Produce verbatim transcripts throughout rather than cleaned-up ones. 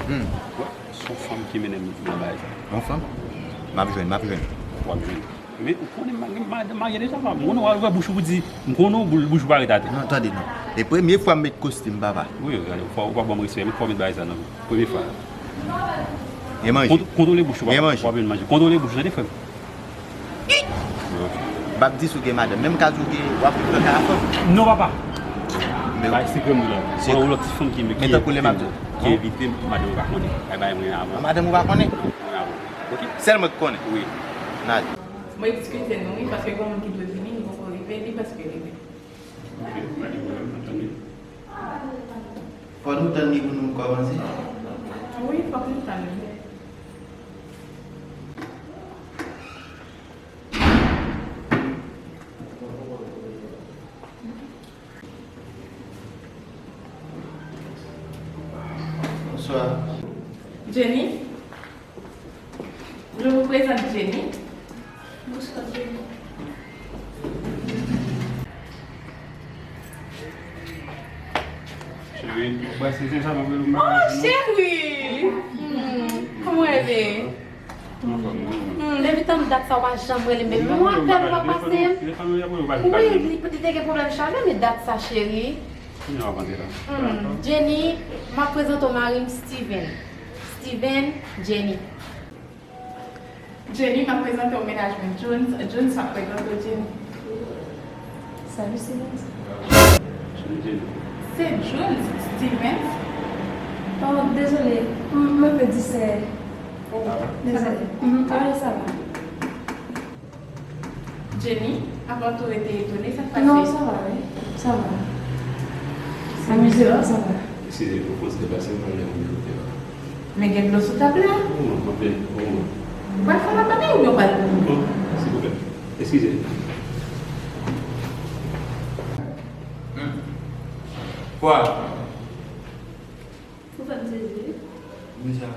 Hmm. Wè, se yon fanm ki mennen m nan bagay sa. Yon fanm? M ap jwenn, m ap jwenn. W ap jwenn. Men ou konnen m ma-, m ma-, m marye deja, pa. M konnen w a ouvè bouch ou pou di, m konnen w boul bouch ou pa ret atè. Non, tande non. E premye fwa m met kostim, papa. Wi, gade, fò ou pa ban m respè, men fò w met bagay sa nan men. Premye fwa. Gen manje. Kont-, kontwole bouch ou, papa. Gen manje. W ap jwenn manje. Kontwole bouch ou, tande, frè m. M ap di si w gen madanm. Menm ka di w gen, w ap viv nan kay a fanm. Non, papa. Men bay sekrè m la. Se yon lòt ti fanm ki, men ki tankou lè m ap di w, ki envite m, madanm ou pa konnen. Bay bay mwen avan. Madanm ou pa konnen? Non, mwen avan. Ok? Sèl mwen ki konnen? Wi. N ale. Mwen diskite nou, wi, paske gen moun ki dwe vini, li poko rive, li prèske rive. Ok, pa gen pwoblèm, m ap tann li. Fò nou tann li pou nou kòmanse? Wi, fòk nou tann li. Bonswa. Jenny? Je vous présente Jenny. Bonswa, Jenny. Cheri, ou pa si se sa m ap rele w. Oh, cheri! Hmm, kòman w ye? Hmm, depi tann dat sa, ou pa janm rele m, baby. Yon apèl ou pa pase m. Wi, li, li te gen pwoblèm chalè, men dat sa, cheri. Hmm, Jenny, m ap prezante w mari m, Steven. Steven, Jenny. Jenny, m ap prezante w mennaj mwen, Jones. Jones, m ap prezante w, Jenny. Salut, Steven. Salut, Jenny. Se Jones, Steven. Oh, dezole, m, m enpe disè. Oh, sa va? Dezole. Mhm, ah, sa va. Jenny, apa w tou rete etone, sa k pase? Non, sa va, wi. Sa va. Amize w, sa va. Eskize, ou pran ti deplase, ou pral lè moun yo te la. Men gen dlo sou tab la. Ou pral fè lapanne oubyen w pral... Non, silvouplè. Eskize. Kwa? Ou fè m sezi, wi. Deja.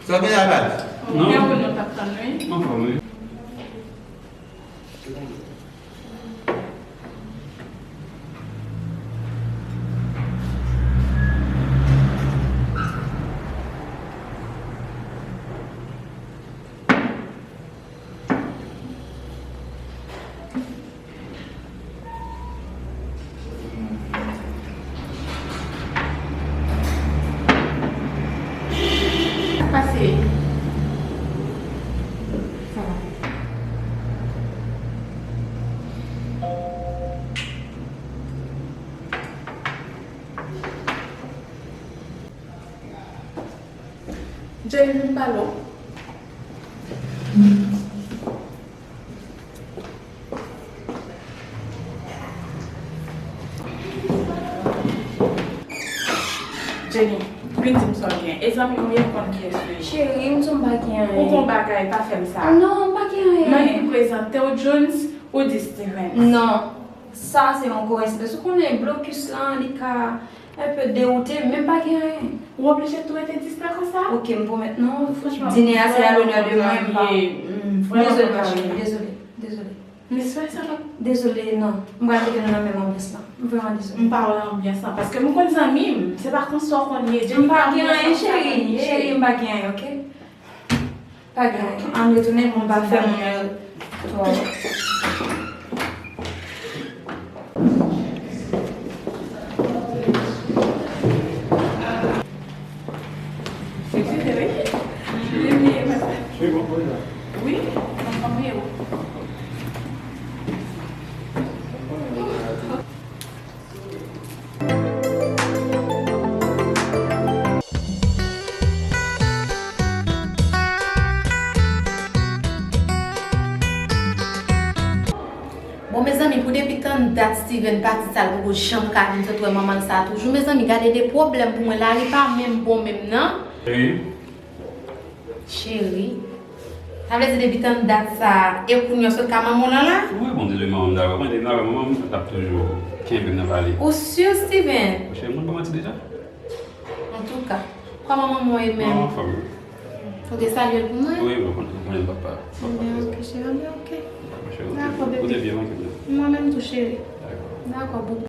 Sa w genyen, baz? Non. Gen moun yo t ap tann, wi. Anfòm, wi. Pase. Sa va. Jenny, vin pale w. Jenny, vin di m sa w gen. E zanmi w ye, m konn kiyès ou ye. Cheri, m di w m pa gen anyen. Ou gon bagay, pa fè m sa. Non, m pa gen anyen. Mwen vin prezante w Jones, ou di Steven. Non, sa se yon gwo espès. Ou konnen blokis lan, li ka enpe dewoute, men m pa gen anyen. Ou oblije tou rete distrè konsa? Ok, m pwomèt non. Franchman, dine a se a lonè de mwen, m pa. Dezole, ma chérie, dezole, dezole. Men sè sa pa... Dezole, non. M pral kite nou nan menm anbyans lan. M vrèman dezole. M pa wè anbyans lan, paske m konn zanmi m, se pa konsa w konn ye. M pa gen anyen, cheri. Cheri, m pa gen anyen, ok? Pa gen anyen. Ann retounen pou m pa fè moun yo twò. Eskize, wi. Wi, anfòm ou ye, ou? Bon, mezanmi, pou depi tann dat Steven pati sa, l poko janm ka vin sot wè manman l sa toujou. Mezanmi, gade de pwoblèm pou mwen. Lari pa menm bon menm, non. Cheri. Sa vle di depi tann dat sa, e kounye a w sot ka manman w lan la? Wi, bon, dezole, manman m ta wè mwen, depi m ta wè manman m, l ap toujou kenbe m nan pale. Ou si, Steven? Cheri, moun pa manti deja. Antouka, kòman manman w ye menm? Manman anfòm, wi. Ou te salye l pou mwen? Wi, mwen konn, mwen konn papa. Ebyen, ok, cheri, ebyen, ok. Dakò, bebe. Ou te byen manke m la. Mwen menm tou, cheri. Dakò. Dakò, boo.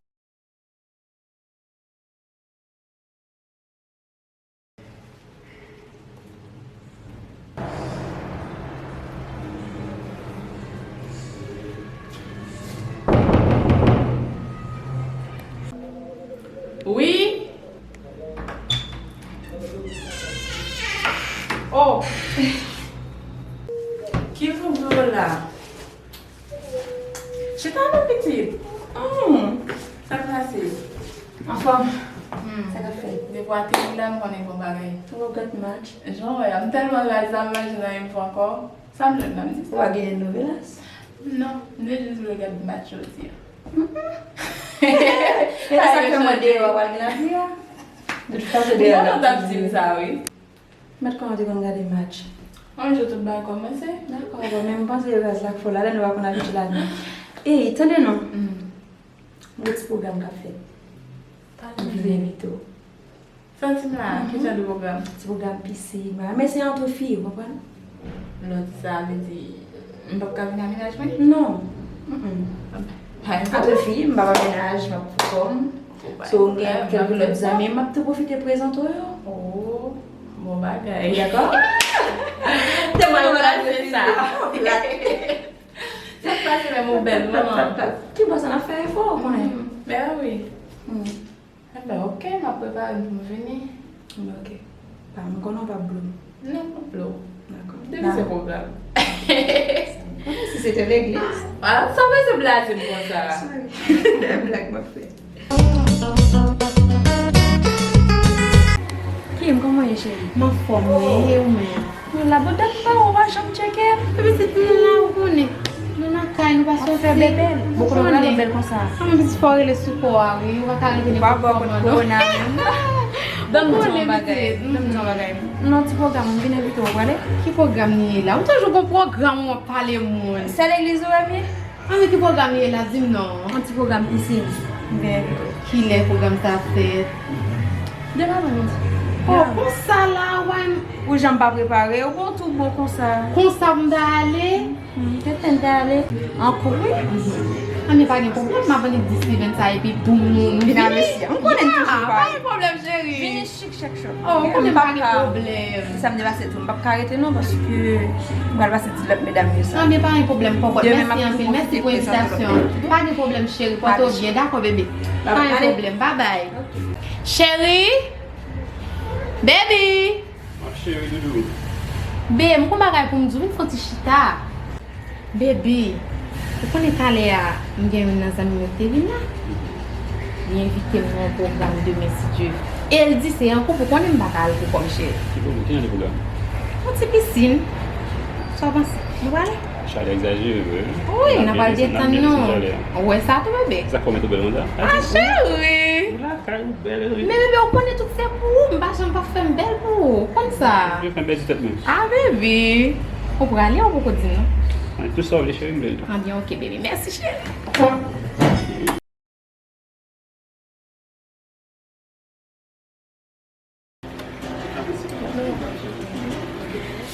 Oh! Ki vouglou la? Chita non, pitit. Hmm. Sa k pase? Anfòm. Hmm. Sa k ap fèt? Depi w ateri la, m konnen gon bagay. Ou gon gad match? Jan w wè a, m tèlman raz la, m pa janm anyen pou ankò. Sa m jwenn la, m di sa. Ou pa gen novelas? Non, m te jis vle gad match jodi a. E sa k fè mwen deyò a pral gen lapli a. De tout fason, deyò a. Mwen t ap di m sa, wi. Mèt kòman w te konn gade match? Yon jou tout bagay kòmanse. Dakò, bon, men m panse raz la k fè w la, lè nou pa konn abitye ladan. Ey, tande non. Mm. M gen ti pwogram k ap fèt. M vin envite w. Santi m la, ki jan de pwogram? Ti pwogram pisin, bagay. Men se antre fi, ou konprann? Lè w di sa, vle di, m p ap ka vin a mennaj mwen? Non. Mm-mm. Antre fi, m p ap a mennaj, m ap pou kò m. So, m gen kèlke lòt zanmi, m ap tou pwofite prezante w yo. Oh, bon bagay. Dakò? Te mwen, mwen la se sa. Sa k pase menm ou bèl, manman? Ki bò sa n ap fè efò, ou konnen? Ben wi. Enben, oke, m ap prepare m pou m vini. Enben, oke. Pa, m konnen w p ap blo m. Non, m p ap blo w. Dakò. Depi se pwogram. Konnen si se te legliz. Ah, sa w bezwen blaze m konsa? Sorry. Blag m ap fè. Kim, kòman w ye, cheri? M anfòm, wi, e ou menm? Nou la, bon, dat pa ou pa janm tcheke m. Epi se nou la, ou konnen. Nou nan kay, nou pa sòti. Ou konnen w la bèl konsa. An, men pitit fò rele sou kò a, wi. Ou pa ka rete nenpòt kòman, non. Ban m di w yon bagay. Ban m di w yon bagay. Non, ti pwogram, m vin envite w, ou prale? Ki pwogram li ye la? Ou toujou gon pwogram ou ap pale moun. Se legliz ou wè m ye? An, men ki pwogram li ye la, di m non. Yon ti pwogram pisin. M vin envite w. Kilè pwogram sa ap fèt? Demen aprèmidi. Oh, konsa la, wè m. Ou janm pa prepare, ou bon tou bon konsa. Konsa pou m ta ale? Hmm, te fè m te ale. An koup, wi. An, men pa gen pwoblèm, m ap annik di Steven sa, epi boum, nou vini. Vin avèti. M konnen m toujou pa gen pwoblèm, cheri. Vini chik chak jou. Oh, m konnen pa gen pwoblèm. Se samdi pase tou, m p ap ka rete non, paske m pral pase ti lòt medam yo sa. An, men pa gen pwoblèm, pòpòt. Mèsi anpil, mèsi pou envitasyon. Pa gen pwoblèm, cheri, pòte w byen, dakò, bebe? Pa gen pwoblèm, babay. Cheri! Baby! M ap cheri doudou. Be, m gon bagay pou m di w, vin fè yon ti chita. Baby, ou konnen talè a, m gen youn nan zanmi m yo ki te vin la. Li envite m nan yon pwogram demen, si Dye vle. E l di se an koup, ou konnen m pa ka al pou kò m, cheri. Ki pwogram? Ki jan de pwogram? Yon ti pisin. Sa w panse? Nou prale? Chalè egzajere vre, wi. Wi, n ap al detann nou. Ou wè sa tou, bebe? Sa k fè w mete w bèl konsa? Ah, cheri! Ou lakay ou bèl, wi. Men bebe, ou konnen tout se pou ou. M pa janm pa fè m bèl pou ou. Ou konn sa. Ou vle fè m pèdi tèt mwen. Ah, bebe. Ou prale, ou poko di m non? Tout sa w vle, cheri, m vle l tou. Ah, byen, oke, bebe. Mèsi, cheri.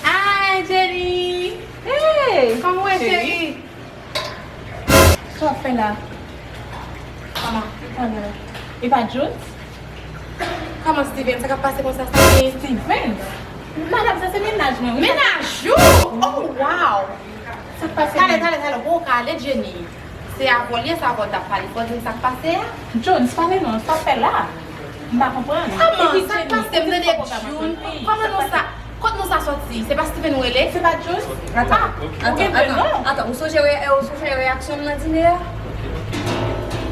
Hi, Jenny! Hey! Kòman w ye, cheri? Sa w ap fè la? Kòman? Kòman? E pa Jones? Kòman Steven? Sa k ap pase konsa, Steven? Steven? Madanm sa se mennaj mwen, wi. Mennaj ou? Oh, wow! Sa k pase? Talè, talè, talè, bon, ou ka ale, Jenny. Se avè w li ye, se avè w t ap pale. Fò w di m sa k pase a. Jones, pale non, sa w fè la? M pa konprann. Kòman? Sa k pase? M tande Jones. Kòman non sa? Kot non sa sòti? Se pa Steven ou rele? Se pa Jones? Atan, atan, atan, atan. Ou sonje re-, ou sonje reyaksyon m nan dine a?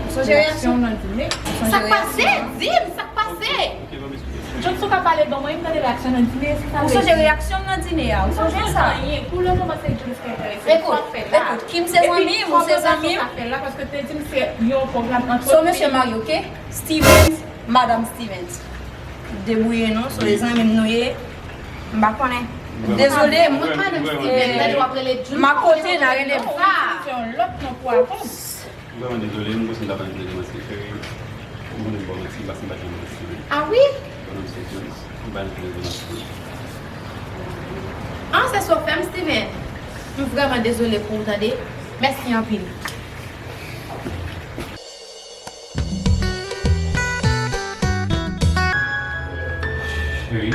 Ou sonje reyaksyon m nan dine? Sa k pase? Di m sa k pase. Jones, ou ka pale ban mwen, m tande reyaksyon nan dine, se sa. Ou sonje reyaksyon m nan dine a, ou sonje sa? Pou le moman, se Jones ki enterese. Ekout, ekout, Kim se zanmi m, ou se zanmi m. Epi, fò m sa fè la, paske te di m se yon pwogram antre fi. So, mesye marye, oke? Stevens, madanm Stevens. Debouye nou, so, e zanmi m nou ye. M pa konnen. Dezole, mwen madanm Stevens, lè w ap rele Jones, m a kote, n a rele. Se yon lòt non pou avan. M vrèman dezole, m konn si m ta pral di demanti, cheri. M konnen m ba w manti, m pa, m pa janm manti. Ah wi? Konnen m se Jones, m pa janm fè demanti. Ah, se sa w fè m, Steven. M vrèman dezole pou ou, tande. Mèsi anpil. Cheri.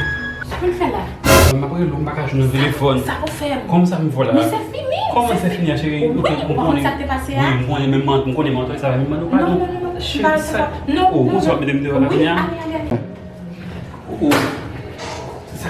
Sa pou l fè la? M ap rele w, m pa ka jwenn nan telefòn. Sa pou fè m? Kòman sa m fè la? Men se fini. Kòman se fini a, cheri? Ou konnen sa k te pase a? Wi, m konnen, men m konnen m antre sa, men m mande w padon. Non, non, non, non. Cheri, sa. Non, non, non. Ou sa mete m deyò la kounye a? Ale, ale, ale. Oh, oh. Sa.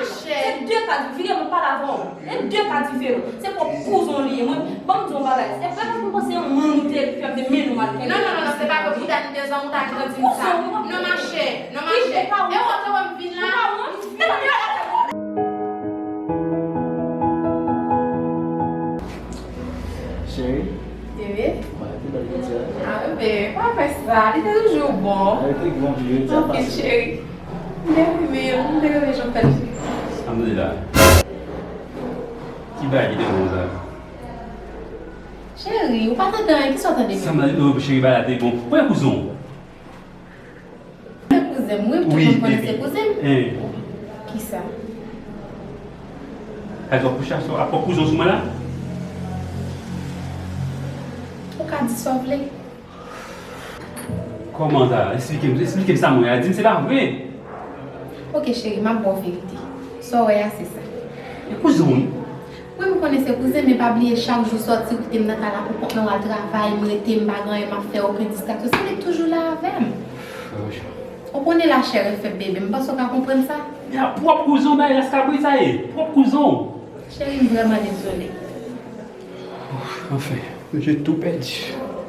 Machè. Se de ka diferan, mwen pale avè w. E de ka diferan. Se pwòp kouzon li ye. Mwen, ban m di yon bagay. Se pa paske m panse yon moun ou te epi ap de men nou mal kenbe. Non, non, non, non, se pa ke pou dat nou te zanmi ou ta grandi sa. Non, machè. Non, machè. E ou te wè m vin la? Cheri. Bebe. Mwen te bèl jodi a. Ah, bebe, pa fè sa. Li te toujou bon. Ah, li te bon, jodi a. Anpil, cheri. M te renmen, m te renmen jan w fè l. Alhamdulillah. Ki bagay ki te bon sa? Cheri, ou pa tande anyen, kisa w tande menm? Sa m tande, non, cheri, bagay la te bon. Kote kouzen w? Kote kouzen m? Wi, tout moun konnen se kouzen m. Kisa? Alò, kouche ap pran kouzen w sou mwen la? Ou ka di sa w vle. Kòman sa? Esplike m, esplike m sa mwen a. Di m se pa vre. Ok, cheri, m ap ba w verite. Sa w wè a, se sa. E kouzen w wi. Wi, m konnen se kouzen, men pa bliye chak jou sòti ou kite m nan kay la pou kont mwen, w al travay, m rete, m pa gen anyen m ap fè, okenn distraksyon. Se li k toujou la avè m. Ou konnen lachè rèd fè bebe, m panse w ka konprann sa. Men a pwòp kouzen w bay raskabri sa ye. Pwòp kouzen w. Cheri, m vrèman dezole. Anfen, je tou pèdi.